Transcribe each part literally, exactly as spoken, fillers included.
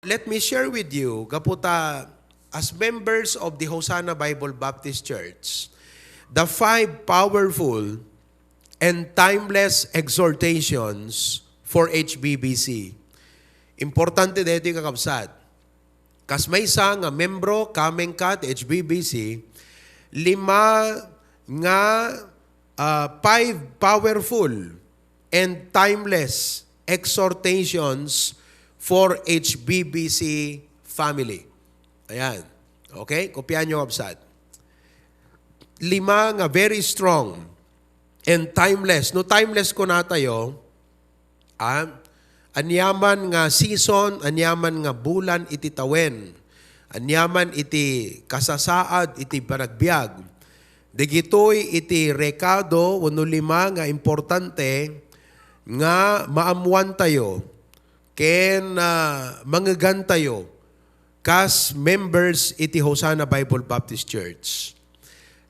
let me share with you, gapu ta, as members of the Hosanna Bible Baptist Church, the five powerful and timeless exhortations for H B B C. Importante daytoy, kakabsat. Kas maysa nga membro, coming ka ti H B B C, lima nga, ah, five powerful and timeless exhortations for H B B C family. Ayan. Okay? Kopian nyo, kabsat. Lima nga very strong and timeless. No timeless kunatayo, ah, aniaman nga season, aniaman nga bulan iti tawen, aniaman iti kasasaad, iti panagbiag, dagitoy iti rekado wenno lima nga importante nga maammoantayo ken, ah, mangegantayo kas members iti Hosanna Bible Baptist Church.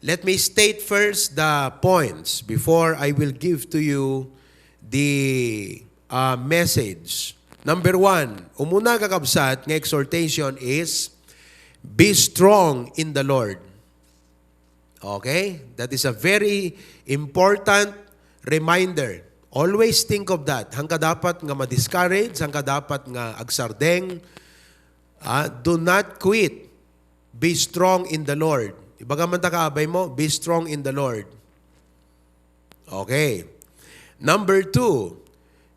Let me state first the points before I will give to you the, uh, message. Number one, umuna, kakabsat, nga exhortation is, "Be strong in the Lord." Okay? That is a very important reminder. Always think of that. Hangka dapat nga ma-discourage, hangka dapat nga agsardeng, ah, do not quit. Be strong in the Lord. Ibaga man ta kaabay mo, "Be strong in the Lord." Okay. Number two,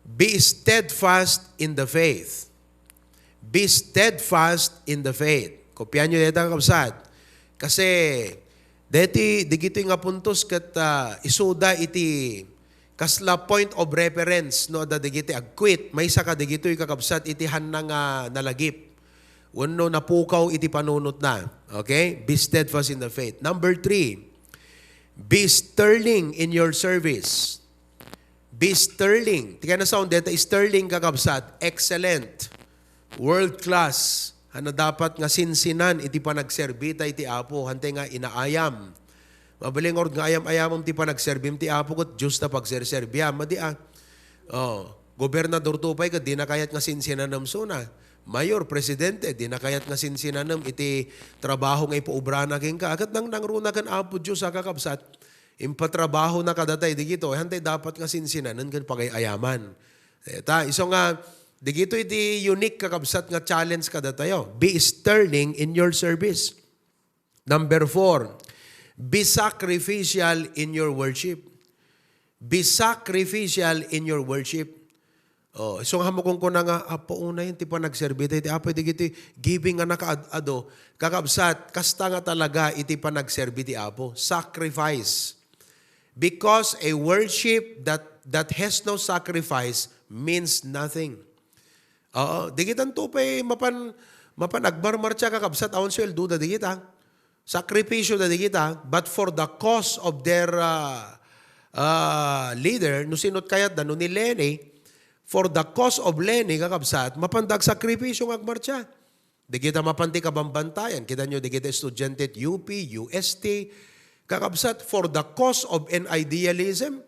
be steadfast in the faith. Be steadfast in the faith. Kopian nyo dayta, kabsat. Kasi, deti, digitoy nga puntos ket, ah, isuda iti kasla point of reference, no, da digiti agquit. Maysa ka digitoy, kakabsat, iti hanna nga nalagip wenno napukaw iti panunotna. Okay? Be steadfast in the faith. Number three, be sterling in your service. Be sterling. Ti kayatna sound deta sterling, kakabsat, excellent, world class. Hanna dapat nga sinsinan iti panagserbi ta iti Apo. Hantay nga inaayam. Mabalin nga ayam-ayamem ti panagserbim ti Apo ket Dios ta pagserserbiam. Madi a. Oh, gobernador to pay ket dina kayat nga sinsinanem suna. Mayor, presidente, dina kayat nga sinsinanem iti trabaho nga ipaubrana kenka. Ket nangnangruna ken Apo Dios a, kakabsat. Impatrabahona kadata idi kito, hantay dapat nga sinsinanen ken pagay-ayaman. Eta, isu nga, digito iti unique, kakabsat, nga challenge kadatayo. Be sterling in your service. Number four, be sacrificial in your worship. Be sacrificial in your worship. Oh, isu nga ammo kunkuna nga, "Apo, unayen ti panagserbi ti Apo, dagiti giving nga nakaad-ado." Kakabsat, kasta nga talaga iti panagserbi ti Apo. Sacrifice. Because a worship that, that has no sacrifice means nothing. Oo, digitanto pay mapan, mapan agmarmartsa, kakabsat, awan sueldo da digita. Sakripisyo da digita, but for the cause of their, uh, uh, leader, no sinot kayat da, no ni Leni, for the cause of Leni, kakabsat, mapan da agsakripisyo nga agmartsa. Digita mapan ti kabambantayan, kita nyo digita estudiante ti U P, U S T, kakabsat, for the cause of an idealism,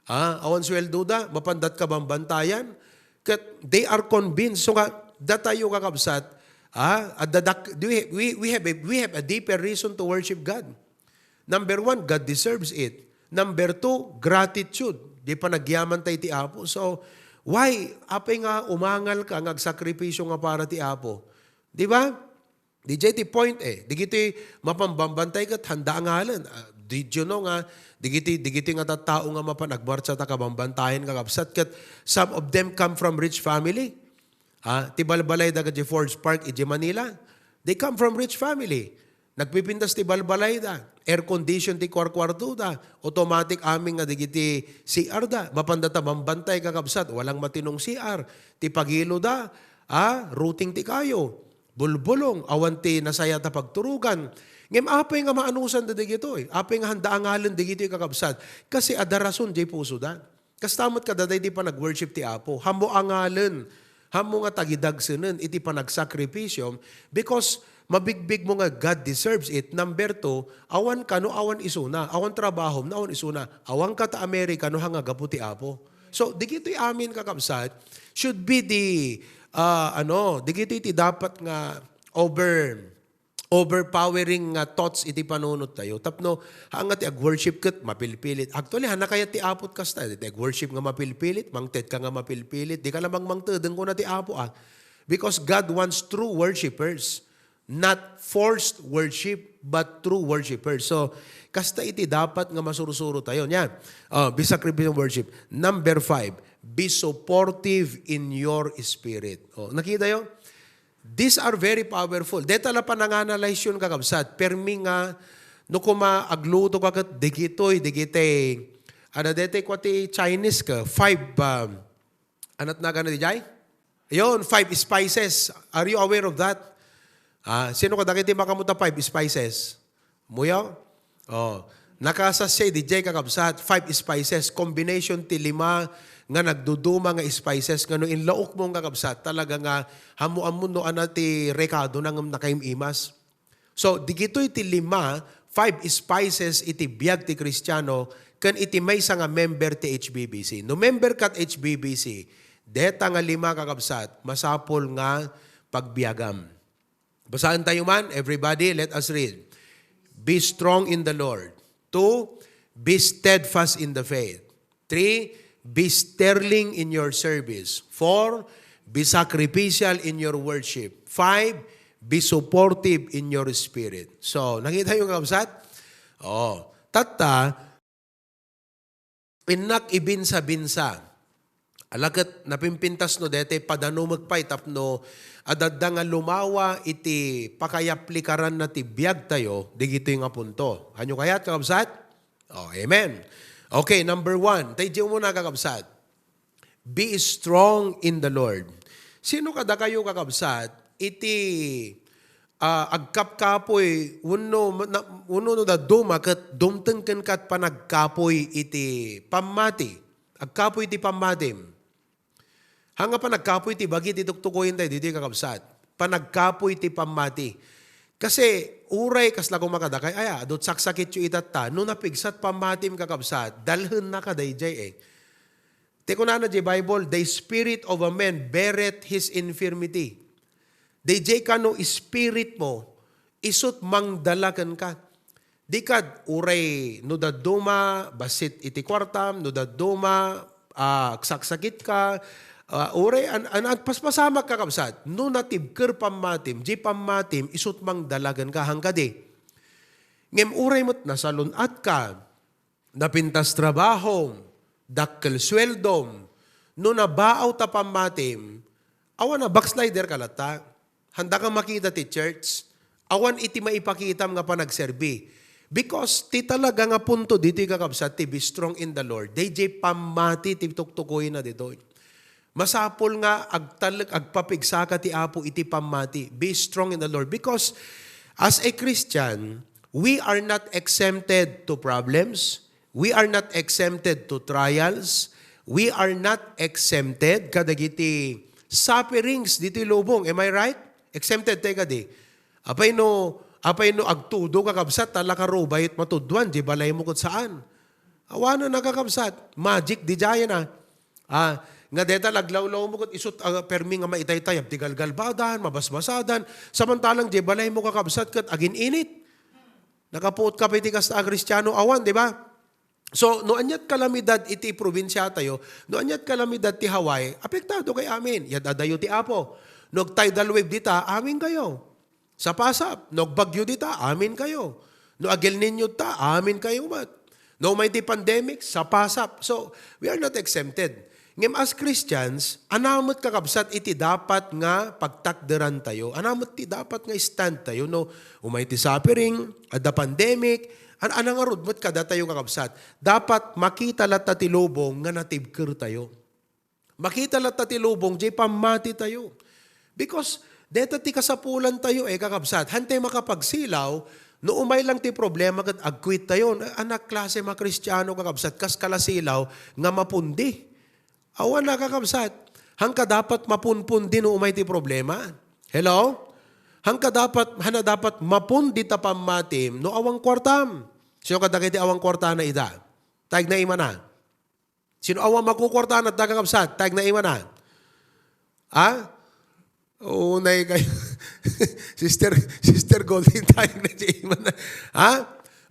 ah, awan sueldo da, mapan dat kabambantayan, ket they are convinced. So nga, datayo, kakabsat, ah, adda dak-, we, we, we have a, we have a deeper reason to worship God. Number one, God deserves it. Number two, gratitude. Di panagyaman tayo ti Apo. So, why? Apay nga umangal ka nga agsakripisyo nga para ti Apo. Di ba? Di jay ti point eh. Digiti mapan bambantay ket handa angalen. Ah, did you know nga digiti, digiti nga tattao nga mapan agmartsa ta kabambantayan, kakabsat, ket some of them come from rich family. Ah, ti balbalayda ket Forbes Park iti Manila, they come from rich family. Nagpipintas ti balbalayda, air condition ti kuarkuartoda, automatic amin nga digiti C R da, mapanda ta bambantay, kakabsat, walang matinong C R, ti pagiloda, ah, routing ti kayo. Bulbulong, awan ti nasayat a pagturugan. Ngem apay nga maanusan da dagitoy? Apay nga handa angalen dagitoy, kakabsat? Kasi adda rason jay pusoda. Kasta met kadata iti panag-worship ti Apo. Hammo angalen, hammo nga tagidagsenen iti panagsakripisyo, because mabigbig mo nga God deserves it. Number two, awan kano awan isuna, awan trabahom na awan isuna, awan ka ta Amerika no hanga gapu ti Apo. So, digitoy amin, kakabsat, should be the, ah, ano, dagitoy ti dapat nga over, overpowering nga thoughts iti panunot tayo. Tapno, haan nga ti ag-worship ket mapilpilit. Actually, haan na kayat ti Apo ti kasta. Ti ag-worship nga mapilpilit, mangted ka nga mapilpilit. Di ka lamang mangted, kuna ti Apo, ah. Because God wants true worshipers. Not forced worship, but true worshipers. So, kasta iti dapat nga masursuro tayo. Yan. Oh, be sacrificial worship. Number five, be supportive in your spirit. Oh, nakita yo? These are very powerful. Deta la pananganalyze yun, kakabsat. Permi nga, no kuma agluto ka ket digitoy, digitay, ano, dete kwa ti Chinese ka, five, um, anat na gana di jay? Yun, five spices. Are you aware of that? Ah, sino kadagiti makaammo ta five spices? Muyo? Oh. Nakasasay di jay, kakabsat, five spices, combination ti lima nga nagduduma nga spices nga no inlaok mo, kakabsat, talaga nga hamu-ammo no ana ti rekado na ngem nakaim-imas. So, digitoy ti lima, five spices iti biag ti Kristiano ken iti maysa nga member ti H B B C. No member kat H B B C, deta nga lima, kakabsat, masapul nga pagbiagam. Basaen tayo man, everybody, let us read. Be strong in the Lord. Two, be steadfast in the faith. Three, be sterling in your service. Four, be sacrificial in your worship. Five, be supportive in your spirit. So, nakita yung, kabsat? Oh, tatta, innak ibinsa-binsa. Ala ket napimpintas no dete padanumek pay tapno adda nga lumawa iti pakayaplikaranna ti biag tayo, digitoy nga punto. Hanyo kayat, kakabsat? Oh, amen. Okay, number one. Tay di mo na, kakabsat. Be strong in the Lord. Sino kada kayo, kakabsat, iti, ah, agkapkapoy, wenno, na, wenno no dadduma ket dumteng ken kat panagkapoy iti pammati? Agkapoy iti pammatim. Haan nga panagkapoy ti bagi ti tuktukoyen tayo ditoy, kakabsat. Panagkapoy ti pammati. Kasi, uray, kasla kumakadakay, aya, adut saksakit yu itatta. No napigsat pammatim, kakabsat, dalhen na ka dayjay, eh. Ti kunana di Bible, "The spirit of a man beareth his infirmity." Dayjay kano spirit mo, isut mangdala kenka. Di kad, uray no dadduma, bassit iti kuartam, no dadduma, ah, agsaksakitka, ah, uray an, an, agpaspasamak, kakabsat. No natibker pammatim, di pammatim, isut mangdala kenka, haan kadi. Ngem uray met nasalun-atka, napintas trabahom, dakkel sueldom, no nabaaw ta pammatim, awan a backslider ka latta. Handa ka makita ti church. Awan iti maipakitam nga panagserbi. Because ti talaga nga punto ditoy, kakabsat, ti be strong in the Lord. Dayjay pammati ti tuktukoyna ditoy. Masapul nga agtalek, agpapigsaka ti Apo iti pammati. Be strong in the Lord. Because as a Christian, we are not exempted to problems. We are not exempted to trials. We are not exempted kadagiti sufferings ditoy lubong. Am I right? Exempted tayo kadi. Apay no, apay no agtudo, kakabsat, ta la ka rubayet matudwan, di balay mo ket saan. Awanen a, kakabsat. Magic di jayen a. Ah, nga deta laglawlaw mo ket isut, ah, permi nga maitaytayab ti galgalbadan, mabasbasadan. Samantalang di balay mo, kakabsat, ket agin-init. Nakapuot ka pa iti kasta a Kristiano? Awan, di ba? So, no aniat kalamidad iti probinsia tayo, no aniat kalamidad ti Hawaii, apektado kay amin. Yad-adayo ti Apo. No ag-tidal wave dita, amin kayo. Sapasap. No agbagyo dita, amin kayo. No ag-El Niño ta, amin kayo met. No umay ti pandemic, sapasap. So, we are not exempted. Ngem as Christians, anamet, kakabsat, iti dapat nga pagtakderan tayo? Anamet ti dapat nga stand tayo? No, umay ti suffering, adda pandemic, an-, anangarud met kada tayo, kakabsat? Dapat makita latta ti lubong nga natibker tayo. Makita latta ti lubong, jay pammati tayo. Because deta ti kasapulan tayo, eh, kakabsat. Hantay makapagsilaw, no umay lang ti problema ket agquit tayo. Anak klase mga Kristiano, kakabsat, kas kalasilaw nga mapundi. Awan na, kakabsat. Hangka dapat mapunpundi no umay ti problema. Hello? Hangka dapat, hana dapat mapundi ta pammatim no awan kuartam. Sino kadagiti awan kuartana ida? Tagna imana. Sino awan makukuartana, ta, kakabsat? Tagna imana. Ha? Unay kayo. Sister, Sister Goldie, tayo na dyan. Ha?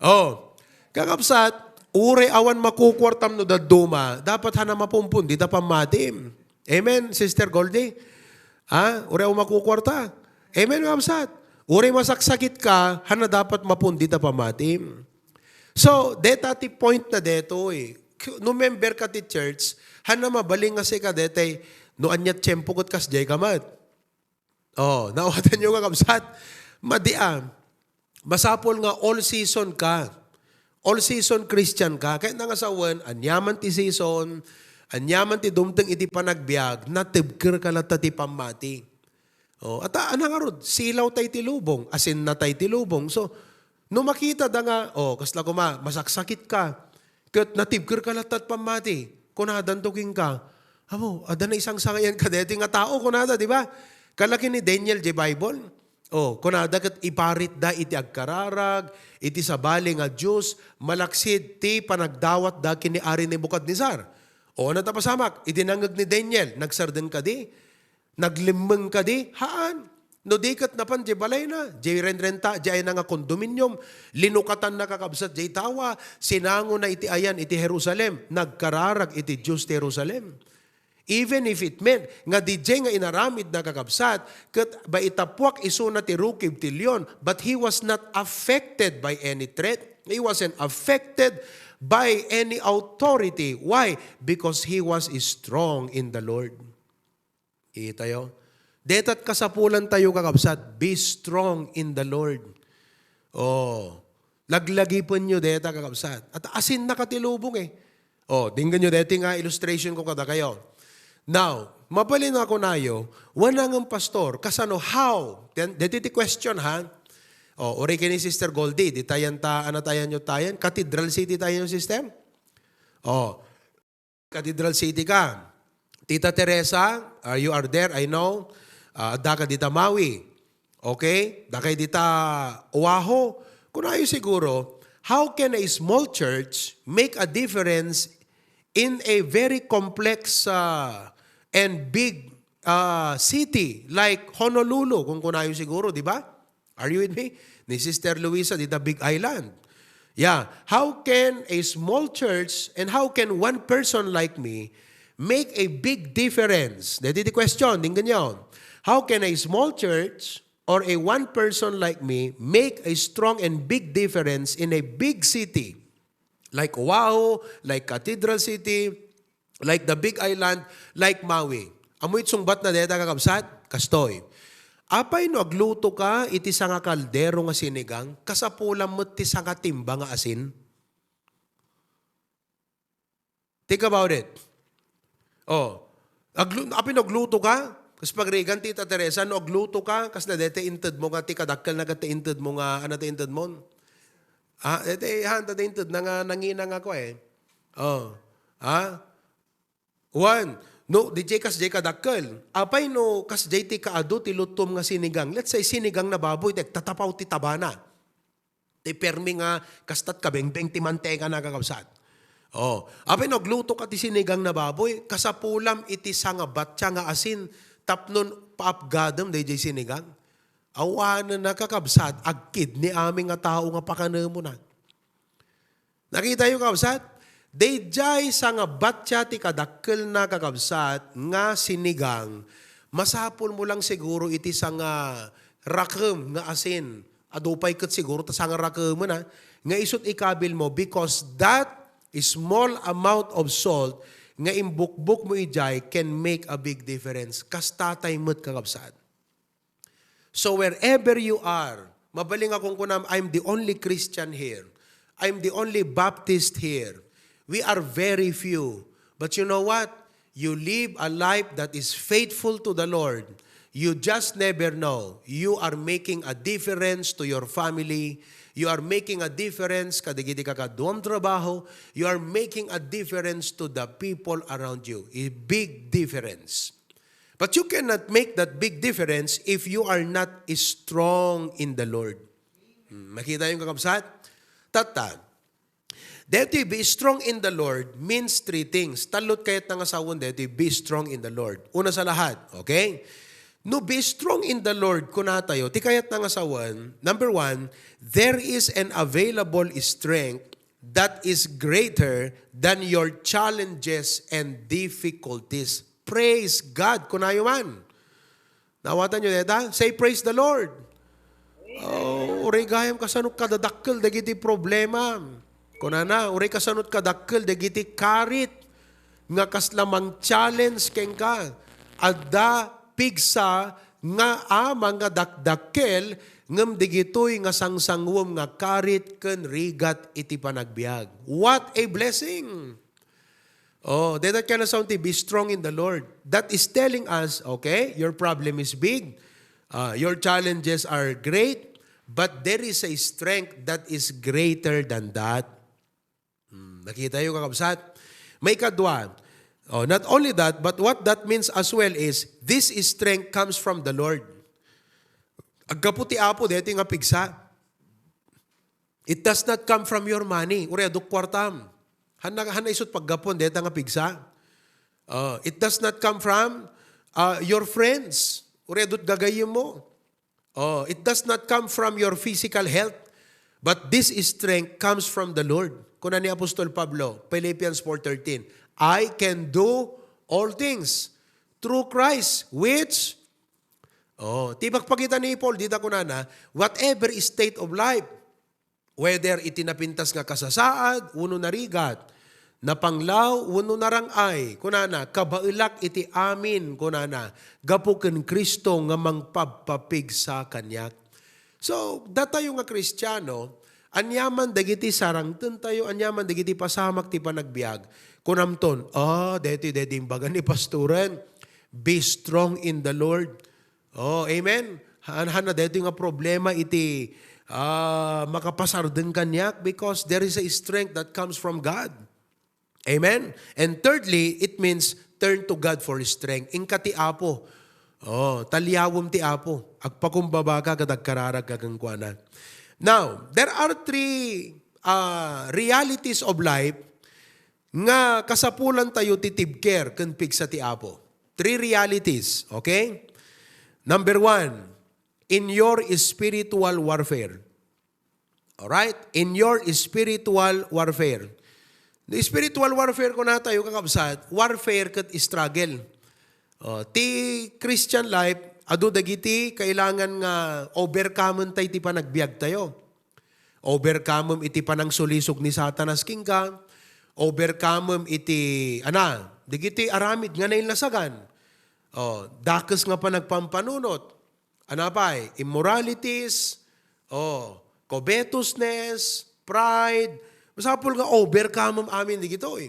Oh. Kakabsat, uray awan makukuartam no dadduma, dapat hana mapumpundi ta pammatim. Amen, Sister Goldie? Ha? Uray awan makukuarta. Amen, kakabsat? Uray masaksakit ka, hana dapat mapundi ta pammatim. So, deta ti point na detoy. No member ka ti church, hana mabalin nga sika detay, no ania tiempo ket kasdiay ka met. Oh, naawatan nyo, kakabsat? Madi a. Masapul nga all season ka. All season Christian ka. Kaya nga sawen, aniaman ti season, aniaman ti dumteng iti panagbiag, natibker ka latta ti pammati. Oh, ata, ana ngarud, silaw tay ti lubong, asin na tay ti lubong. So, no makita da nga, oh, kasla kuma, masaksakit ka, ket natibker ka latta ti pammati, kunadanto kenka, "Amo, adda naisangsangayan kadeti nga tao," kunada, di ba? Kalaki ni Daniel, di Bible? Oh, kunada ket iparitda iti agkararag, iti sabali nga Dios, malaksid ti panagdawatda ken ni Ari Nebukadnezar. O, ano ta pasamak? Iti nangeg ni Daniel, nagsarden kadi? Naglimmeng kadi? Haan. No di ket napan di balayna, di renrenta, di ayna nga condominium, linukatanna kakabsat di tawa, sinangona iti ayan iti Jerusalem, nagkararag iti Dios ti Jerusalem. Even if it meant nga di nga inaramid na kakabsat, ket baitapuak isuna ti rukib ti leon, but he was not affected by any threat. He wasn't affected by any authority. Why? Because he was strong in the Lord. Itayo. Detat kasapulan tayo, kakabsat. Be strong in the Lord. Oh, laglagipen nyo deta, kakabsat. At asin na katilubong eh. Oh, dinggan nyo deti nga illustration ko kada kayo. Now, mabalin ako nayo, wana nga pastor, kasano, how? Den, deti ti question, ha? Oh, uri kini Sister Goldie, di tayan ta, ano tayan nyo tayan? Cathedral City tayan nyo, sister? Oh, Cathedral City ka. Tita Teresa, uh, you are there, I know. Uh, adda ka dita Maui. Okay? Dakay dita Oahu. Kunayo siguro, how can a small church make a difference in a very complex uh, and big uh, city like Honolulu, kung kunayo siguro, di ba? Are you with me? Ni Sister Luisa, dita Big Island. Yeah. How can a small church and how can one person like me make a big difference? That is the question. Dinggan nyo. How can a small church or a one person like me make a strong and big difference in a big city like Oahu, like Cathedral City, like the Big Island, like Maui? Ammo iti sungbat na deta, kakabsat? Kastoy. Apay no agluto ka iti sanga kaldero nga sinigang, kasapulam met ti sanga timba nga asin? Think about it. Oh, aglu-, apay no agluto ka, kas pagrigan ti Tita Teresa, no agluto ka, kas na dete inted mo nga ti kadakkel na ket ti inted mo nga, ano ti inted mo? Ah, dete, han, ta ti inted na nga nangina nga ko eh. Oh, ha? One, no, di jay kas jay kadakkel. Apay no kas jay ti kaadu ti lutom nga sinigang. Let's say, sinigang na baboy, tek, tatapaw ti tabana. Ti permi nga kastat kabengbeng ti mantega na, kakabsat. Oh, apay no agluto ka ti sinigang na baboy, kasapulam iti sangabatya nga asin tapnon paapgadem dayjay sinigang. Awanen na, kakabsat, agkidni amin nga tao nga pakanemona. Nakita yo, kakabsat? Dayjay sangabatya ti kadakkelna, kakabsat, nga sinigang, masapul mo lang siguro iti sanga rakem nga asin. Adu pay ket siguro ta sanga rakemen, a, nga isut ikabil mo, because that small amount of salt nga imbukbok mo ijay can make a big difference. Kasta tay met, kakabsat. So wherever you are, mabalin nga kunkunam, "I'm the only Christian here. I'm the only Baptist here." We are very few. But you know what? You live a life that is faithful to the Lord. You just never know. You are making a difference to your family. You are making a difference kadagiti kakaduam trabaho. You are making a difference to the people around you. A big difference. But you cannot make that big difference if you are not strong in the Lord. Hmm, makita yung, kakabsat? Tatta, deti be strong in the Lord means three things. Talot kayat nga sawen deti be strong in the Lord. Una sa lahat, okay? No, be strong in the Lord, kunatayo, ti kayatna nga sawen, number one, there is an available strength that is greater than your challenges and difficulties. Praise God, kunayo man. Naawatan nyo deta? Say, "Praise the Lord." Oh, uray gayam kasano kadadakkel dagiti problema. Kunana, uray kasano kadakkel dagiti karit nga kasla mang-challenge kenka. Adda pigsa nga ama nga dakdakkel, ngem digitoy nga sangsanguem nga karit ken rigat iti panagbiag. What a blessing! Oh, deta ti kayatna nga sawen ti, "Be strong in the Lord." That is telling us, okay, your problem is big, uh, your challenges are great, but there is a strength that is greater than that. Hmm, nakitayo, kakabsat? Maikadua, oh, not only that, but what that means as well is, this strength comes from the Lord. Aggapu ti Apo, deti nga pigsa. It does not come from your money. Uray adu kuartam. Hanna, hanna isut paggapuan deta nga pigsa. Uh, it does not come from uh, your friends. Uray adut gagayyemmo. Oh, it does not come from your physical health, but this strength comes from the Lord. Kuna ni Apostol Pablo, Philippians four thirteen, "I can do all things through Christ, which," oh, ti ipakpakita ni Paul, dita kunana, whatever state of life, whether iti napintas nga kasasaad, wenno narigat, napanglaw, wenno narang-ay, kunana, "Kabaelak iti amin," kunana, "gapu ken Cristo nga mangpabpapigsa kaniak." So, datayo nga Kristiano, aniaman dagiti sarangtentayo, aniaman dagiti pasamak ti panagbiag, kunamton, "Ah, deti, deti imbaga ni pastoren, be strong in the Lord." Oh, amen? Han-, hanna daytoy nga problema iti, ah, makapasardeng kaniak because there is a strength that comes from God. Amen? And thirdly, it means turn to God for strength. Inka ti Apo. Oh, taliawem ti Apo. Agpakumbabaka ket agkararagka kenkuana. Now, there are three, ah, realities of life nga kasapulantayo ti tibker ken pigsa ti Apo. Three realities, okay? Number one, in your spiritual warfare. Alright? In your spiritual warfare. The spiritual warfare, kunatayo, kakabsat, warfare ket struggle. Oh, ti Christian life, adu dagiti kailangan nga overcome-entayo ti panagbiagtayo. Overcome-em iti panangsulisog ni Satanas kenka. Overcome-em iti, ana, dagiti aramid nga nailnasagan. Oh, dakes nga panagpampanunot. Ana pay, immoralities, oh, covetousness, pride. Masapul nga overcome-em amin digitoy.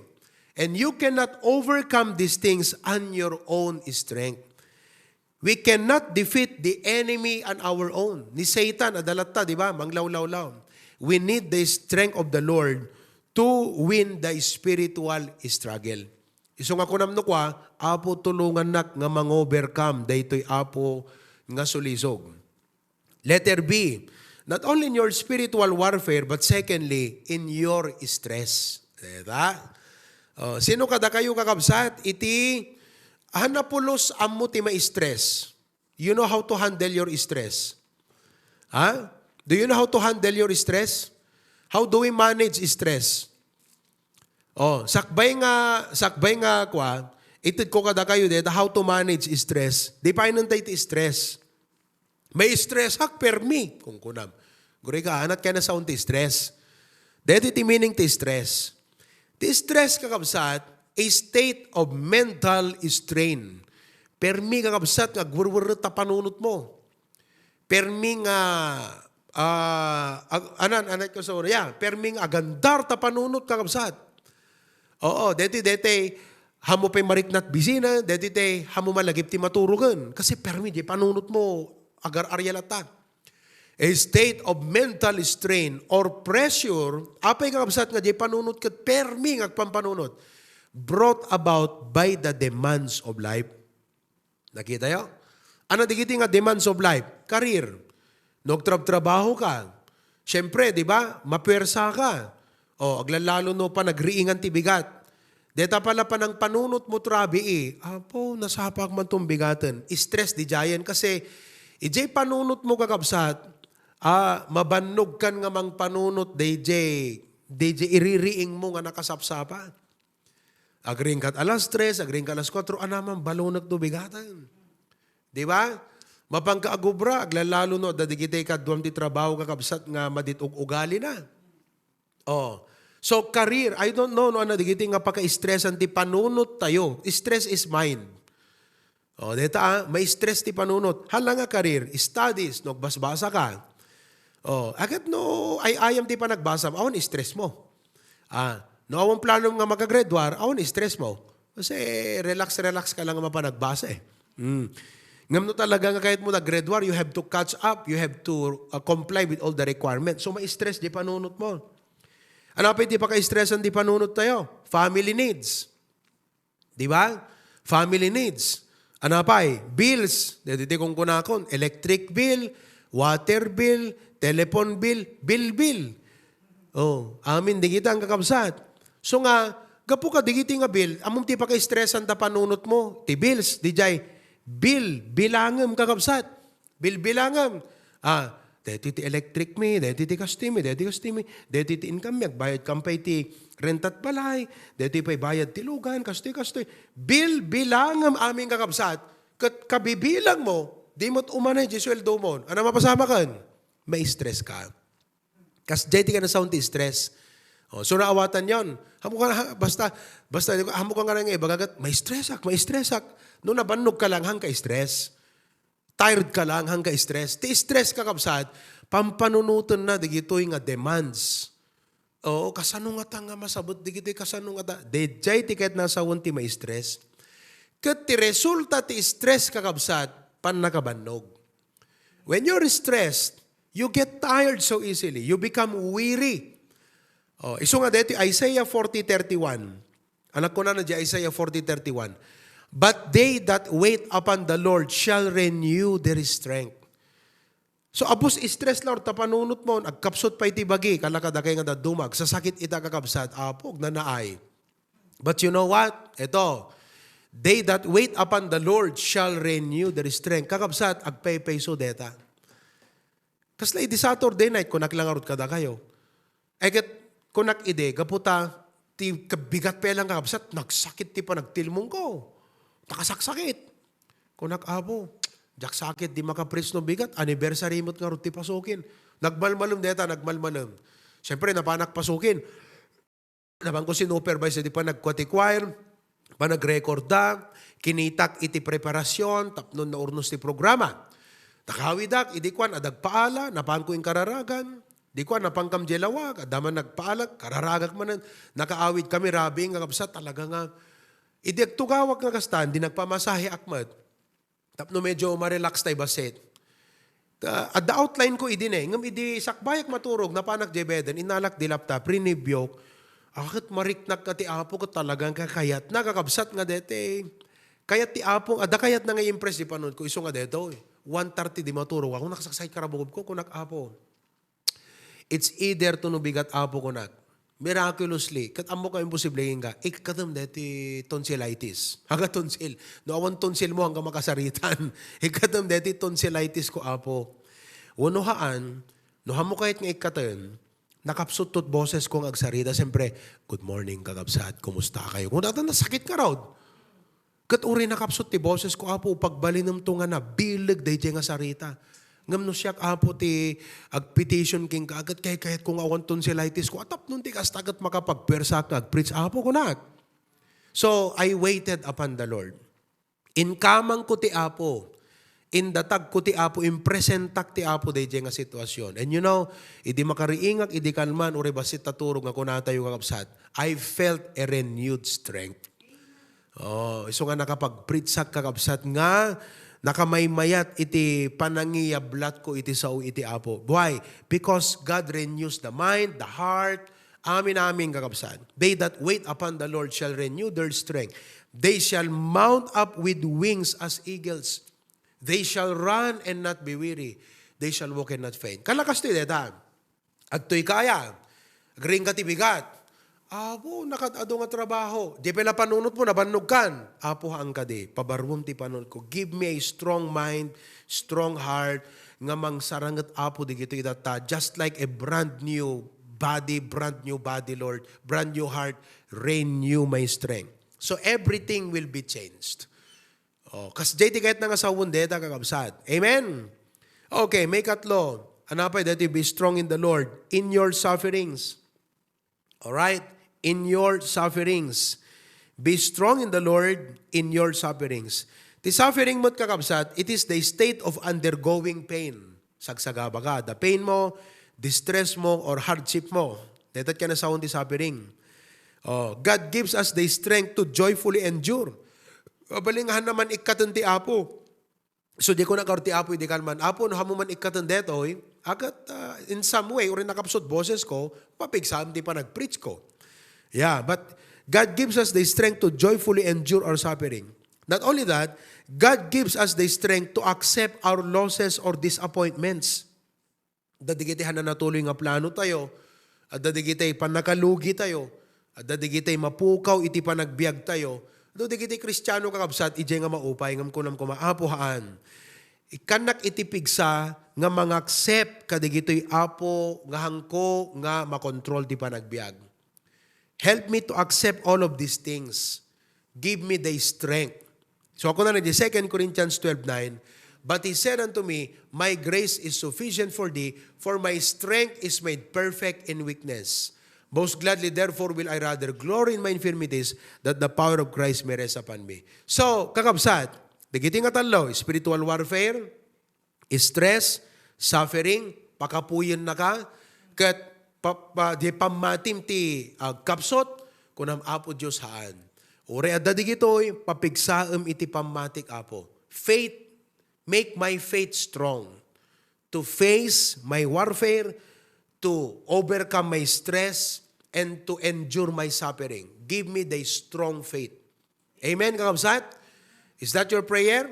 And you cannot overcome these things on your own strength. We cannot defeat the enemy on our own. Ni Satan, adda latta, di ba? Manglawlawlaw. We need the strength of the Lord to win the spiritual struggle. Isu nga kunam no kua, "Apo, tulongannak nga mangovercome daytoy, Apo, nga sulisog." Letter B, not only in your spiritual warfare, but secondly, in your stress. Diba? Oh, sino kadakayo, kakabsat, iti hanna pulos ammo ti ma-stress? You know how to handle your stress? Ha? Do you know how to handle your stress? How do we manage stress? Oh, sakbay nga, sakbay nga kua, itedko kadakayo deta how to manage stress. Dipainentayo ti stress. May stress ak, permi, kunkunam. Guri ka, anat kayatna sawen ti stress. Deti ti meaning ti stress. Ti stress, kakabsat, a state of mental strain. Permi, kakabsat, nga agwerwerret ta panunotmo. Permi nga, ah, ag-, anan, anan ko sa, yeah, permi nga agandar ta panunot, kakabsat. Oo, deti, deti, hamo pay mariknat bisina, deti, te, hamo malagip ti maturogen. Kasi permi, di panunot mo, agar-arial ata. A state of mental strain or pressure, apay nga kabsat nga di panunot ket permi nga agpampanunot, brought about by the demands of life. Nakitayo? Ano digiti nga demands of life? Career. No agtrabtrabaho ka, siyempre, di ba, mapuwersa ka. O, aglalalo no panagriingan ti bigat. Deta pala panangpanunotmo ti rabii, Apo, nasapaak man ton bigaten. Stress didiayen kasi idiay panunotmo, kakabsat, ah, mabannogkan nga mangpanunot daydiay, daydiay iririingmo nga nakasapsapa. Agriingkat alas tres, agriingkat alas kuatro, anaman, balonek no bigaten. Di ba? Mapanka agubra, aglalalo no, adda digiti kaduam ti trabaho, kakabsat, nga madi ti ug-ugalina. Oh. So, career, I don't know no ania dagiti nga pakaistresan ti panunottayo. Stress is mind. Oh, deta, ah, ma-stress ti panunot. Hala nga career, studies, no agbasbasa ka. Oh, aket no ay-ayam ti panagbasam, awan stress mo. Ah, no awan planom nga maka-grade one, awan stress mo. Kasi relax, relax ka lang nga mapanagbasa eh. Mm. Ngem no talaga nga kayatmo nag-grade one, you have to catch up, you have to, uh, comply with all the requirements. So, ma-stress di panunot mo. Ania pay ti pakaistresan ti panunottayo? Family needs. Di ba? Family needs. Ania pay? Bills. Daytoy ti kunkunakon, electric bill, water bill, telephone bill, bill, bill. Oh, amin digita, kakabsat. So nga, gapu kadagiti nga bill, ammom ti pakaistresan ta panunotmo, ti bills, didiay, bill, bilangem, kakabsat. Bilbilangem. Ah, daytoy ti electric mi, daytoy ti kastoy mi, daytoy ti kastoy mi, daytoy ti income mi, agbayadkam pay ti renta ti balay, daytoy pay bayad ti lugan, kastoy, kastoy. Bilbilangem amin, kakabsat, ket kabibilangmo, di met umanay diay sueldomon. Ania mapasamaken? Ma-stress ka. Kasdiay ti kanasaon ti stress. Oh, so, naawatanyon. Ammok nga, ha, basta, basta, ammok nga nga ibaga ket, "Ma-stressak, ma-stressak." No nabannog ka lang, haan ka stress. Tired ka lang, haan ka stress. Ti stress, kakabsat, pampanunotenna dagitoy nga demands. Oo, kasano ngata nga masabet dagitoy, kasano ngata? Daydiay ti kayat nasawen ti ma-stress. Ket ti resulta ti stress, kakabsat, pannakabannog. When you're stressed, you get tired so easily. You become weary. Oh, isu nga daytoy Isaiah forty thirty-one. Ania kunana diay Isaiah forty thirty-one, "But they that wait upon the Lord shall renew their strength." So, abus stress la, or ta panunotmo, agkapsut pay ti bagi, kalakadakay nga dadduma, agsasakit ita, kakabsat, Apo, agnanaay. But you know what? Ito, "They that wait upon the Lord shall renew their strength." Kakabsat, agpaypayso deta. Kasla idi Saturday night, kunak lang ngarud kadakayo. Ay ket, kunak idi, gapu ta, ti kabigat pay lang, kakabsat, nagsakit ti panagtilmongko. Nakasaksakit. Kunak, "Apo, diak sakit, di makapreach no bigat, anniversary met ngarud ti pasukin." Nagmalmalem deta, nagmalmalem. Siyempre, napanak pasukin. Napanko sinupervise ti panagkua ti choir, panagrekorda, kinitak iti preparasyon tapno naurnos ti programa. Nakawidak idi kuan, adda agpaala, napanko inkararagan. Di kuan, napankam diay lawag, adda man nagpaala, kararagak manen. Nakaawid kami, rabii nga kabsat, talaga nga. Idi agtugawak nga kastan, di nagpamasaheak met. Tapno medyo ma-relax tay bassit. Ta, adda outline ko idi ne, ngem idi sakbayak maturog, napanak diay beden, innalak diay laptop, rinibiok. Aket mariknak nga ti Apo, ket talagang kakayatna, kakabsat nga deti. Kayat ti Apo, adda kayatna nga i-impress ti panunotko, isu nga detoy. One thirty di maturog ako, nakasaksakit karabukobko, kunak, "Apo, it's either to no bigat, Apo," kunak. Miraculously, ket ammok nga imposible kenka, ikkatem deti tonsillitis. Haan nga tonsil. No awan tonsilmo, haan nga makasaritaan. Ikkatem deti tonsillitisko, Apo. Wenno haan, no haanmo kayat nga ikkaten, nakapsut ti bosesko nga agsarita. Siyempre, "Good morning, kakabsat. Kumusta kayo?" Kung datan nasakit ngarud. Ket uray nakapsut ti bosesko, Apo, pagbalinemto nga nabileg daydiay nga sarita. Ngem no siak, Apo, ti agpetition kenka, ket kaykayatko nga awan tonsillitisko, a tapno ti kasta ket makapagpuersaak nga agpreach, Apo, kunak. So, I waited upon the Lord. Inkamangko ti Apo. Indatagko ti Apo, impresentak ti Apo daydiay nga sitwasyon. And you know, idi makariingak, idi kalman, uray bassit ta turog nga kunatayo, kakabsat, I felt a renewed strength. Oh, isu nga nakapagpreachak, kakabsat, nga nakamaymayat iti panangiyablatko iti sao iti Apo. Why? Because God renews the mind, the heart, amin-amin, kakabsat. "They that wait upon the Lord shall renew their strength. They shall mount up with wings as eagles. They shall run and not be weary. They shall walk and not faint." Kalakas ti deta. Agtoy ka aya, agriingka ti bigat. Apo, nakad-adu nga trabaho. Di pay la panunotmo, nabannogkan. Apo, haan kadi, pabaruem ti panunotko. Give me a strong mind, strong heart, nga mangsaranget, Apo, digitoy itatta. Just like a brand new body, brand new body, Lord, brand new heart, renew my strength. So everything will be changed. Oh, kasdiay ti kayatna nga sawen dayta, kakabsat. Amen? Okay, maikatlo. Ania pay daytoy, be strong in the Lord, in your sufferings. All right? In your sufferings. Be strong in the Lord in your sufferings. Ti suffering met, kakabsat, it is the state of undergoing pain. Sagsagaba ka, the pain mo, distress mo, or hardship mo. Dayta ti kanasawen ti suffering. Oh, God gives us the strength to joyfully endure. Mabalingan naman ikkaten ti Apo. So, di ko nakarti Apo, idi kan man, "Apo, no haanmo man ikkaten detoy, agat, ah, in some way, uray nakapsut bosesko, mapigsaem ti panag-preach ko." Yeah, but God gives us the strength to joyfully endure our suffering. Not only that, God gives us the strength to accept our losses or disappointments. Adda dagiti haanna natuloy nga plano tayo, adda dagiti pannakalugi tayo, adda dagiti mapukaw iti panagbiag tayo. Adu dagiti Kristiano, kakabsat, idiay nga maupay, ngem kunam koma, "Apo, haan. Ikkannak iti pigsa nga mangaccept kadigitoy, Apo, nga haanko nga makontrol ti panagbiag. Help me to accept all of these things. Give me the strength." So, ako na di Second Corinthians twelve nine, "But he said unto me, 'My grace is sufficient for thee, for my strength is made perfect in weakness. Most gladly, therefore, will I rather glory in my infirmities, that the power of Christ may rest upon me.'" So, kakabsat, dagiti nga tallo, spiritual warfare, stress, suffering, pakapuyennaka, ket pa, pa, di pammatim ti agkapsut, kunam, "Apo Dios, haan. Uray adda digitoy, papigsaem iti pammatik, Apo. Faith, make my faith strong to face my warfare, to overcome my stress, and to endure my suffering. Give me the strong faith." Amen, kakabsat? Is that your prayer?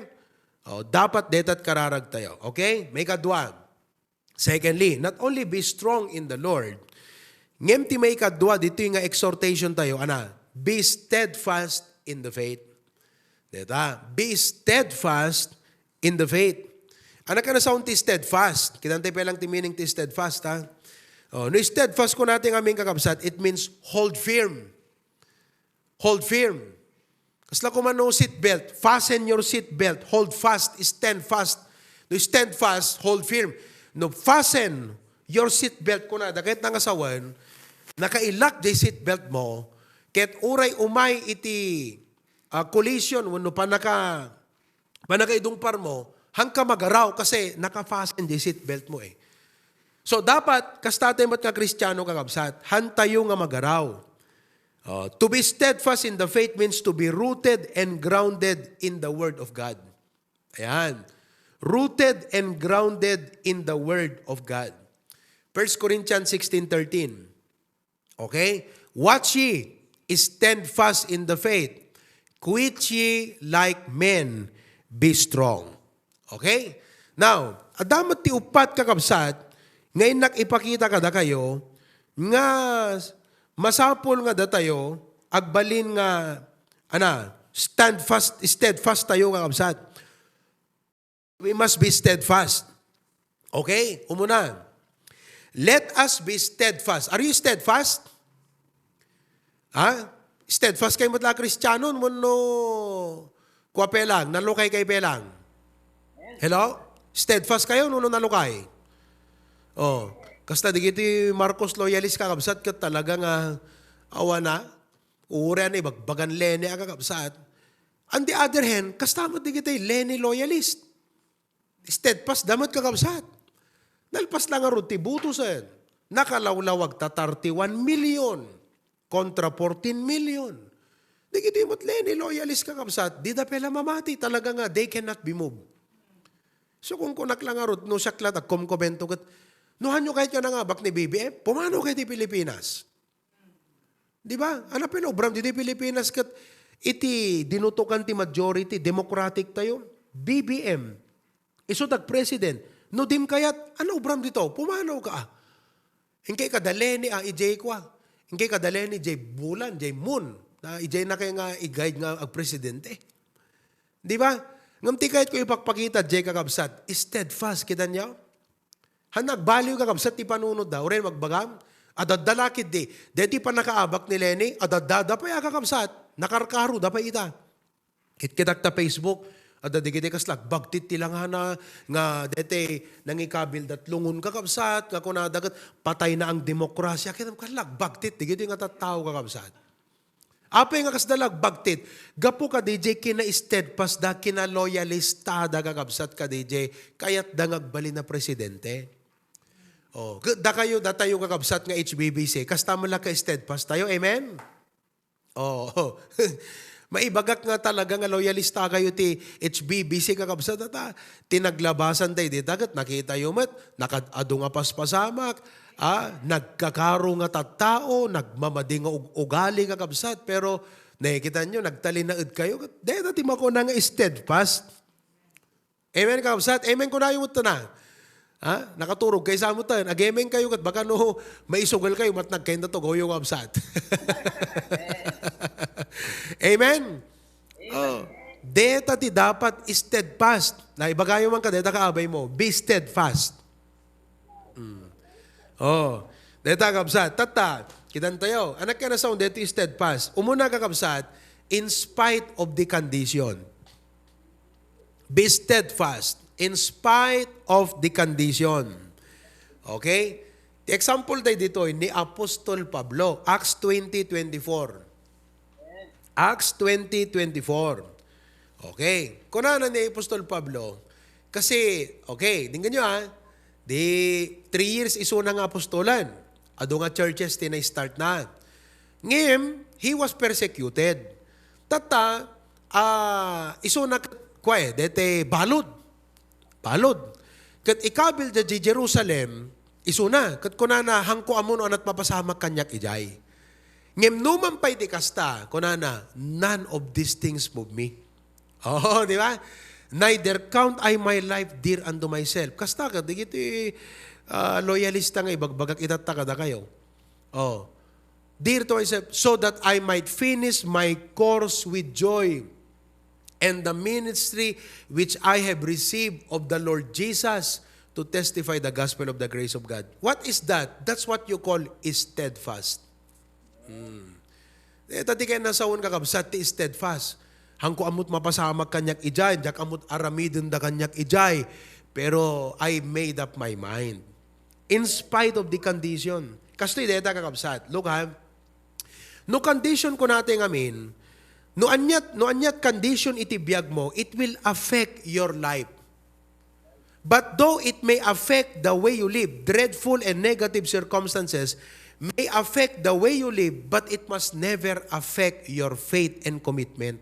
Oh, dapat dayta ti kararag tayo. Okay? Maikadua. Secondly, not only be strong in the Lord, ngem ti maikadua ditoy nga exhortation tayo, ania, be steadfast in the faith. Dayta, be steadfast in the faith. Ania kanasawen ti steadfast? Kitam pay lang ti meaning ti steadfast, ha? Oh, no steadfast kunana ti amin, kakabsat, it means hold firm. Hold firm. Kasla koma no seat belt, fasten your seat belt, hold fast, stand fast. No stand fast, hold firm. No fasten your seat belt, kuna, dagiti nga sawen, nakailak diay seat belt mo, ket uray umay iti, ah, collision, wenno panaka-, panakaidungparmo, haanka magaraw kasi naka-fasten diay seat belt mo eh. So, dapat, kasta tayo met nga Kristiano, kakabsat, haantayo nga magaraw. Oh, to be steadfast in the faith means to be rooted and grounded in the Word of God. Ayan. Rooted and grounded in the Word of God. First Corinthians sixteen thirteen. Okay? "Watch ye, stand fast in the faith. Quit ye like men, be strong." Okay? Now, adda met ti uppat, kakabsat, nga innak ipakita kadakayo nga masapul nga datayo agbalin nga, ania, stand fast, steadfast tayo, kakabsat. We must be steadfast. Okay? Umuna, let us be steadfast. Are you steadfast? Ha? Steadfast kayo met la Kristiano wenno kua pay lang, nalukay kayo pay lang? Hello? Steadfast kayo wenno nalukay? Oh, kasta dagiti Marcos loyalist, kakabsat, ket talaga nga awan a, uray a ibagbagan Leni a, kakabsat. On the other hand, kasta met dagiti Leni loyalist. Steadfast da met, kakabsat. Nalpas la ngarud ti butosen. Nakalawlawag ta thirty-one million kontra fourteen million. Dagiti met Leni loyalist, kakabsat, dida pay la mamati, talaga nga they cannot be moved. So, kunkunak la ngarud, no siak la ti agkomkomento ket, no haanyo kayat nga nangabak ni B B M, pumanaw kayo ti Pilipinas. Di ba? Ania pay la ubram ditoy Pilipinas ket iti dinutokan ti majority, Democratic tayo, B B M. Isu ti agpresident. No dim kayat, ania ubram ditoy? Pumanaw ka, ah. Inkay kada Leni, ah, idiay kua. Inkay kada Leni, jay bulan, jay moon. Na, ijay na kay nga i-guide nga agpresidente. Di ba? Ngem ti kayatko ipakpakita, jay kakabsat, steadfast, kita niyo? Han nagbaliw, kakabsat, ti panunot da. Uray magbagam, adadda la ketdi. Deti pannakaabak ni Leni, adadda, da pay a, kakabsat. Nakarkaro, da pay ita. Kitkitak ta Facebook, adda digiti kasla agbagtit ti langana, nga deti nangikabil dat lungon, kakabsat, nga kunada ket patay na ang demokrasya. Ket kasla agbagtit digiti nga tattao, kakabsat. Apay nga kasda la agbagtit? Gapu kadijay kina-steadfast da, kina-loyalista da, kakabsat, kadijay kayat da nga agbalin a presidente. Oh, ke-, dakayo, datayo, kakabsat, nga H B B C, kasta man la ka-steadfast tayo. Amen? Oh, maibagak nga talaga nga loyalista kayo ti H B B C, kakabsat, ata ti naglabasan tayo dita, ket nakita yo met, nakad-adu nga paspasamak, ah, nagkakaro nga tattao, nagmamadi nga ug-, ugali, kakabsat, pero nakikita nyo, nagtalinaed kayo, ket deta ti makuna nga steadfast. Amen, kakabsat? Amen, kunayo met na. Ha? Nakaturog kay sa mo tayo. Ag-amen kayo ket baka no maisugal kayo, matnag kayo na to, goyo, kakabsat. Amen? Oh. Deta ti dapat steadfast. Na ibagayo man ka, deta kaabay mo. Be steadfast. Mm. Oh. Deta, kakabsat. Tatta, kitan tayo. Anak ka na sound, deta steadfast. Umuna, kakabsat, in spite of the condition. Be steadfast in spite of the condition. Okay? Ti example tayo ditoy ni Apostol Pablo, Acts twenty twenty-four. Acts twenty twenty-four. Okay. Kunana ni Apostol Pablo, kasi, okay, dinggan nyo, ah, di three years isuna nga apostolan. Adu nga churches ti na-start na. Ngem, he was persecuted. Tatta, ah, isuna ket, kua, dete balud. Balud. Ket ikabil da di Jerusalem, isuna, ket kunana, "Hanko ammo no anat mapasamak kaniak idiay." Ngem numan pay ti kasta, kunana, "None of these things move me." Oh, di ba? "Neither count I my life dear unto myself." Kasta ket, digiti, ah, loyalista nga ibagbagak itatta kadakayo. Oh. "Dear to myself, so that I might finish my course with joy and the ministry which I have received of the Lord Jesus to testify the gospel of the grace of God." What is that? That's what you call steadfast. Hmm. Deta ti kayatna sawen, kakabsat, ti steadfast. "Hanko ammot mapasamak kaniak idiay, diak ammot aramiden da kaniak idiay. Pero I made up my mind." In spite of the condition. Kastoy deta, kakabsat. Look, ha? No condition, kunata ngamin, no aniat, no aniat condition iti biag mo, it will affect your life. But though it may affect the way you live, dreadful and negative circumstances may affect the way you live, but it must never affect your faith and commitment.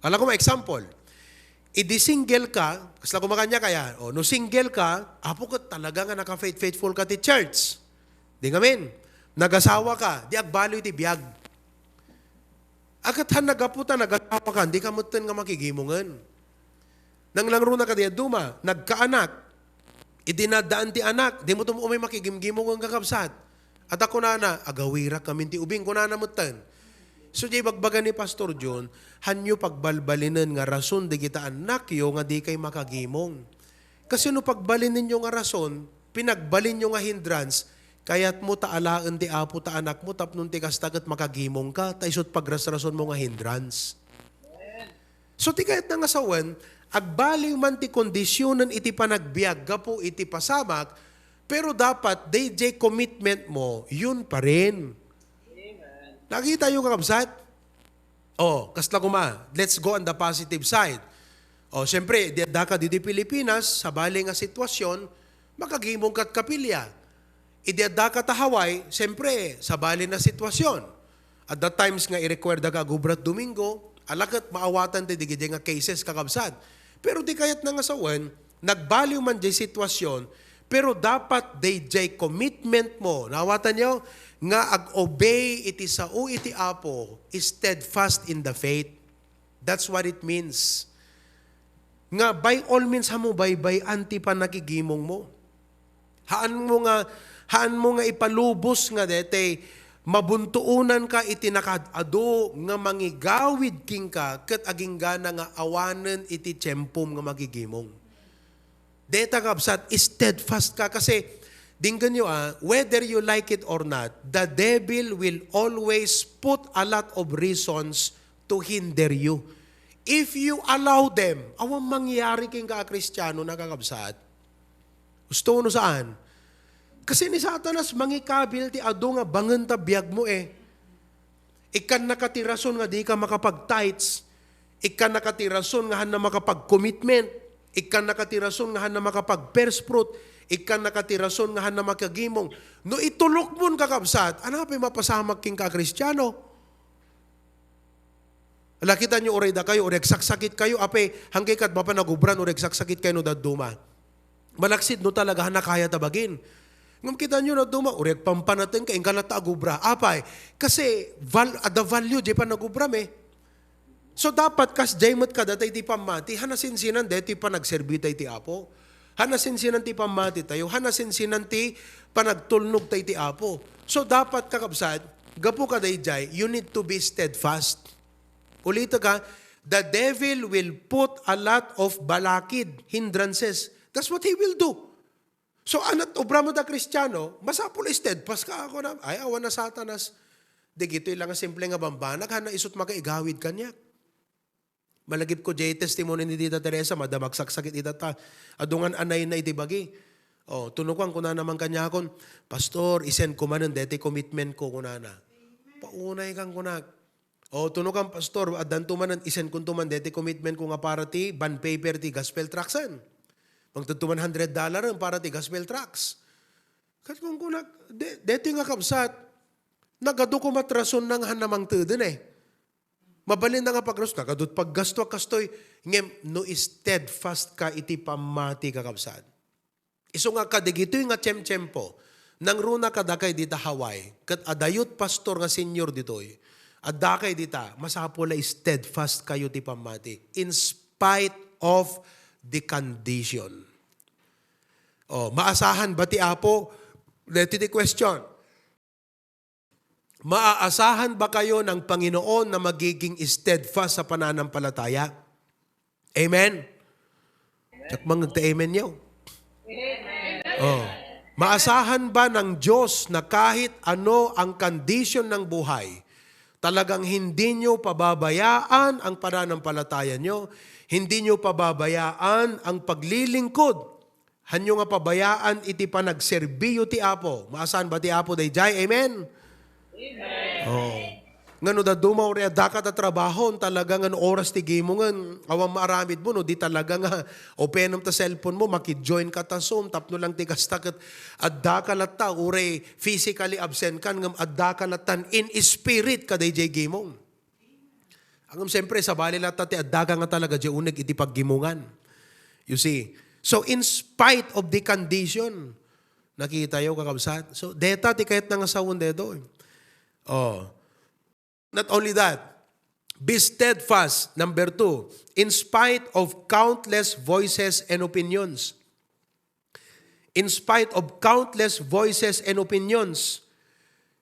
Ala ko ma example, idi single ka, kasla kumakanya kaya, o, no single ka, apo ket talaga nga naka-faith-, faithful ka ti church. Di ngamin, nagasawa ka, di agbaloy ti biag. Akat han nagapu ta nagasawa ka, di ka metten nga makigimungen. Nanglangruna ka di aduma, nagkaanak. Idi naddaan ti anak, di mo tum-, umay makigimgimong nga kakabsat. At ako nana, "Agawirak amin ti ubing," kunana metten. So, di bagbaga ni Pastor John, "Hanyo pagbalbalinen nga rason dagita annakyo nga di kay makagimong. Kasi no pagbalinenyo nga rason, pinagbalinyo nga hindrance, kayatmo ta alaen ti Apo ta anakmo tapno ti kasta ket makagimong ka, ta isut pagrasrasonmo nga hindrance." So, ti kayatna nga sawen, agbaliw man ti kondisionen iti panagbiag gapu iti pasamak, pero dapat dayjay commitment mo, yun pa rin. Nakita yo, kakabsat? Oh, kasla kuma, let's go on the positive side. Oh, siyempre, di adda ka didi Pilipinas, sabali nga sitwasyon, makagimong kat kapilya. Idi adda ka ta Hawaii, siyempre, sabali na sitwasyon. At that times nga i-require da ka agubra Domingo, ala ket maawatan ti digidi nga cases, kakabsat. Pero di kayatna nga sawen, nagbaliw man jay sitwasyon, pero dapat dayjay commitment mo, naawatan yo, nga ag-obey iti sao iti Apo, steadfast in the faith. That's what it means. Nga by all means, hamo baybay-an ti panakigimong mo. Haan mo nga, haan mo nga ipalubos nga detay, Mabuntuonanka iti nakaad-ado nga mangigawid kenka ket aginggana nga awanen iti tiempom nga magigimong. Deta, kabsat, steadfast ka kasi, dinggenyo, ah, whether you like it or not, the devil will always put a lot of reasons to hinder you. If you allow them, awan mangyari kenka a Kristiano, nakakabsat. Gusto no saan? Kasi ni Satanas mangikabil ti adu nga bangen ta biag mo eh. Ikkannaka ti rason nga di ka makapag-tithes. Ikkannaka ti rason nga hanna makapag-commitment. Ikkannaka ti rason nga hanna makapag-first fruit. Ikkannaka ti rason nga hanna makagimong. No itulok mon, kakabsat, ano pay mapasamak kenka a Kristiano? Ala, kita nyo, uray dakayo, uray agsaksakit kayo, apay, hanggay ket mapan agubran, uray agsaksakit kayo no dadduma. Malaksid no talaga, hanna kaya ta bagin. Ngem kita nyo, dadduma, uray agpampanaten ka, inka latta agubra. Apay, kasi val-, adda value, di pa nagubra, me. So, dapat kas jay met kada tay ti pammati, hanna sinsinan, deti panagserbi tay ti Apo. Hanna sinsinan ti pammati tayo, hanna sinsinan ti panagtulnog tay ti Apo. So, dapat, kakabsat, gapu ka dayjay, you need to be steadfast. Ulitek ha, the devil will put a lot of balakid, hindrances. That's what he will do. So, anat obra mo da Kristiano, masapul steadfast ka, ako na, ay, awan na Satanas. Di gitoy lang nga simple nga bambanag, hanna isut makaigawid kaniak. Malagip ko, jay testimony ni Tita Teresa, madama agsaksakit ita ta. Adu ngan anay na iti bagi. Oh, tunukan, kunana man kaniakon, "Pastor, isend ko manen deti commitment ko," kunana. Paunay kan kunak. Oh, tunukan, "Pastor, addanto manen, isend konto man deti commitment ko nga para ti bond paper ti gospel tractsen. Mangtedto man hundred dollar para ti gospel tracts." Ket kunkunak, de-, deti nga kabsat, nagadu koma ti rason nga hanna mangteden eh. Mabalin na nga pagras-, nagadu ti paggastuak kastoy, ngem no steadfast ka iti pammati, kakabsat. Isu nga kadigitoy nga tiemtiempo, nangruna kadakay dita Hawaii, ket adda youth pastor nga senior ditoy, addakay dita, masapul a steadfast kayo ti pammati, in spite of the condition. Oh, maasahan ba ti Apo? Deti ti question. Maaasahan ba kayo ng Panginoon na magiging steadfast sa pananampalataya? Amen? Diak mangngeg ta amen yo. Oh. Maasahan ba ng Diyos na kahit ano ang kondisyon ng buhay, talagang hindi nyo pababayaan ang pananampalataya nyo, hindi nyo pababayaan ang paglilingkod, hanyo nga pabayaan iti panagserbiyo ti Apo. Maasahan ba ti Apo dayjay? Amen? Amen. Oh. Nga no dadduma uray addaka ta trabahon, talaga nga no oras ti gimongen, awan maaramid mo, no di talaga nga openem ta cellphone mo, maki-join ka ta Zoom, tapno lang ti kasta ket addaka latta, uray physically absent kan, ngem addaka lattan in spirit kadayjay gimong. Ngem siyempre, sabali latta ti addaka nga talaga di uneg iti paggimongan. You see? So, in spite of the condition, nakita yo, kakabsat? So, deta ti kayatna nga sawen detoy. Oh. Not only that, be steadfast, number two, in spite of countless voices and opinions. In spite of countless voices and opinions.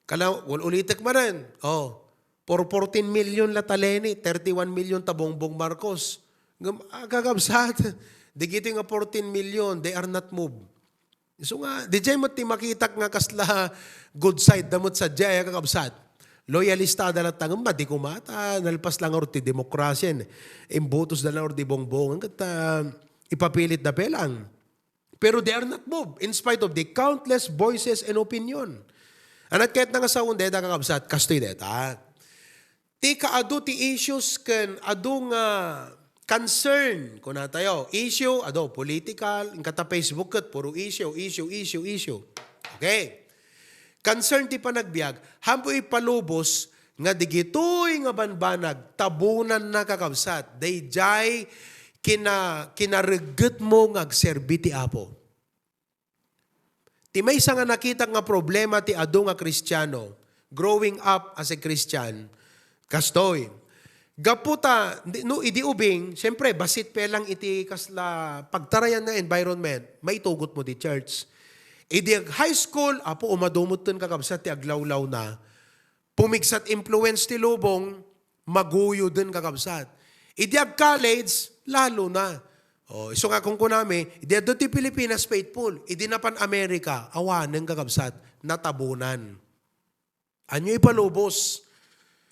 Kala, ul-, ulitek manen. Oh, for fourteen million la ta Leni, thirty-one million ta Bongbong Marcos. Ngem, ah, kakabsat, digiti nga fourteen million, they are not moved. So nga, di jay met ti makitak nga kasla good side da met sadiay, kakabsat. Loyalista da latta, ngem madi koma ta, nalpas lang ti demokrasya, imbotos da lang ti Bongbong, ket, ah, ipapilit da pelang. Pero they are not moved in spite of the countless voices and opinion. Anat kayatna nga sawen deta, kakabsat, kastoy deta. Ti kaadu ti issues ken adu nga concern, kuna tayo, issue, adu, political, inka ta Facebook ket puro issue, issue, issue, issue. Okay. Concern ti panagbiag, haanmo ipalubos nga digitoy nga banbanag, tabonanna, kakabsat, dayjay kina-, kinareggetmo nga agserbi ti Apo. Ti maysa nga nakitak nga problema ti adu nga Kristiano, growing up as a Christian, kastoy, gapu ta, di-, no, idi ubing, siyempre, bassit pelang iti kasla pagtarayan nga environment, maitugot mo ti church. Idi ag-, high school, apo, umadu metten, kakabsat, ti aglawlawna. Pumigsat influence ti lubong, maguyoden, kakabsat. Idi ag-college, lalo na. O, isu nga kunkunami, idi adda ti Pilipinas faithful, idi napan America, awanen, kakabsat, natabunan. Ania ipalubos?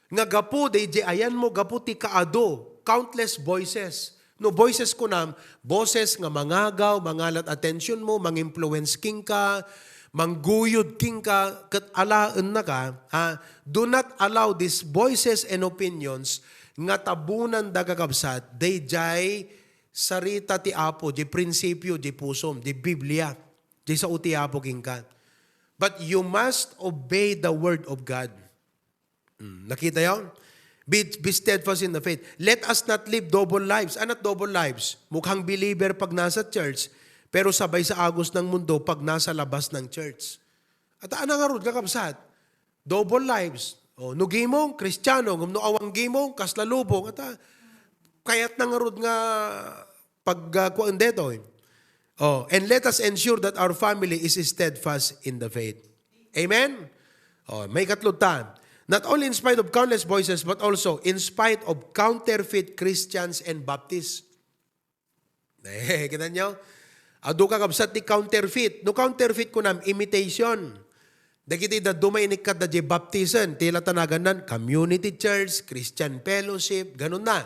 Nga gapu daydi ayanmo, gapu ti kaadu, countless voices. No voices kunam, boses nga mangagaw, mangalat attention mo, manginfluence kenka, mangguyod kenka, ket alaennaka, ha? Do not allow these voices and opinions nga tabunanda, kakabsat, daydiay sarita ti Apo, di prinsipio, di pusom, di Biblia, di sao ti Apo kenka. But you must obey the word of God. Mm, nakita yon? Be, be steadfast in the faith. Let us not live double lives. Anat double lives? Mukhang believer pag nasa church, pero sabay sa agos ng mundo pag nasa labas ng church. At ano nga rod, kakabsat? Double lives. O, no gimong, Kristiyano, ngem no awan gimong, kasla lubong. At ah, kayat na nga rod nga pag, ah, kuan detoy. Oh, and let us ensure that our family is steadfast in the faith. Amen? Oh, maikatlo ta. Not only in spite of countless voices, but also in spite of counterfeit Christians and Baptists. Eh, kita nyo? Adu, kakabsat, ti counterfeit. No counterfeit kunam, imitation. Dagiti dadduma inikkat da di baptisen, ti latanagan nan community church, Christian fellowship, ganun na.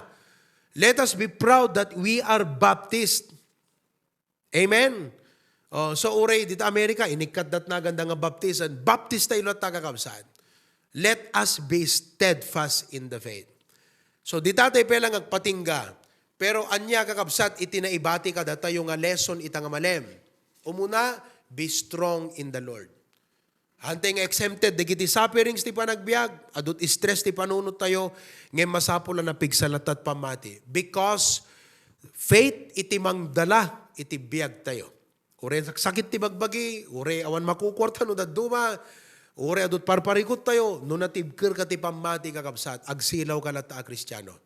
Let us be proud that we are Baptist. Amen? Oh, so, uray, dita Amerika, inikkat dat naganda nga baptisan. Baptist tayo latta, kakabsat. Let us be steadfast in the faith. So, dita tayo pay lang agpatingga. Pero ania, kakabsat, iti naibati kadatayo nga lesson ita nga malem? Umuna, be strong in the Lord. Hantay nga exempted dagiti sufferings ti panagbiag, adut stress ti panunot tayo, ngem masapul a napigsa latta ti pammati. Because faith iti mangdala iti biag tayo. Uray nagsakit ti bagbagi, uray awan makukuarta no dadduma, uray adut parparikut tayo, no natibker ka ti pammati, kakabsat, agsilaw ka latta a Kristiano.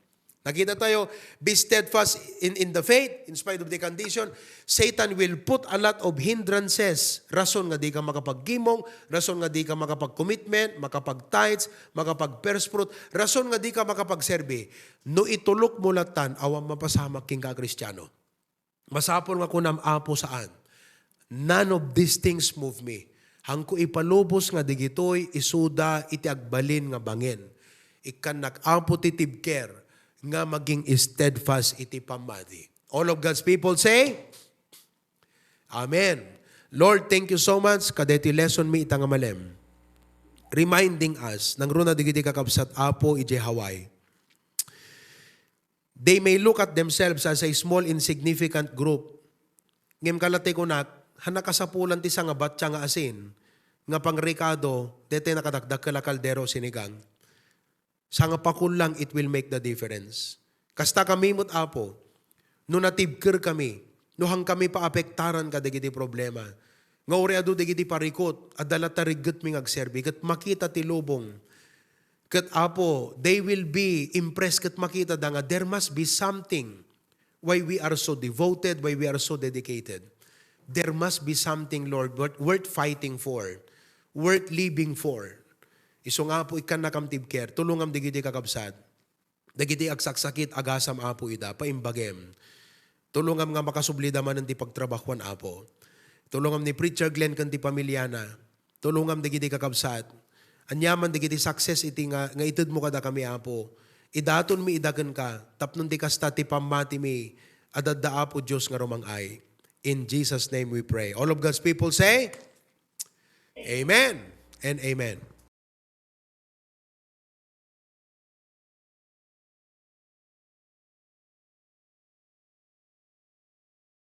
Nakita tayo, be steadfast in, in the faith, in spite of the condition. Satan will put a lot of hindrances. Rason nga di ka makapaggimong, rason nga di ka makapag-commitment, makapag-tithes, makapag-first fruit, rason nga di ka makapagserbi. No itulok mo latan, awan mapasamak kenka a Kristiano. Masapul nga kunam, Apo, saan. None of these things move me. Hanko ipalubos nga digitoy isuda iti agbalin nga bangin. Ikkannak, Apo, ti tibker nga maging steadfast iti pammati. All of God's people say, Amen. Lord, thank you so much. Kadeti lesson mi ita nga malem. Reminding us, nangruna digiti kakabsat, Apo, iti Hawaii. They may look at themselves as a small, insignificant group. Ngem kalati kunak, han nakasapulan ti sangabatsa nga asin, nga pangrikado, dete nakadakdakkel a kaldero sinigang. Sangapakul lang, it will make the difference. Kasta kami met, Apo, no natibker kami, no han kami paapektaran kadagiti problema, nga uray adu dagiti parikut, adda latta rigget mi nga agserbi, ket makita ti lubong, ket, Apo, they will be impressed ket makita da nga there must be something why we are so devoted, why we are so dedicated. There must be something, Lord, worth, worth fighting for, worth living for. Isu nga, Apo, ikkannakam tibker, tulongam digiti kakabsat. Dagiti agsaksakit, agasam, Apo, ida, paimbagem. Tulongam nga makasubli da manen ti pagtrabahuan, Apo. Tulongam ni Preacher Glenn ken ti pamiliana. Tulongam dagiti kakabsat. Aniaman dagiti success iti nga, nga itedmo kadakami, Apo. Idaton mi ida kenka, tapno ti kasta ti pammati mi, adda, Apo Dios, nga rumang-ay. In Jesus' name we pray. All of God's people say, Amen and amen.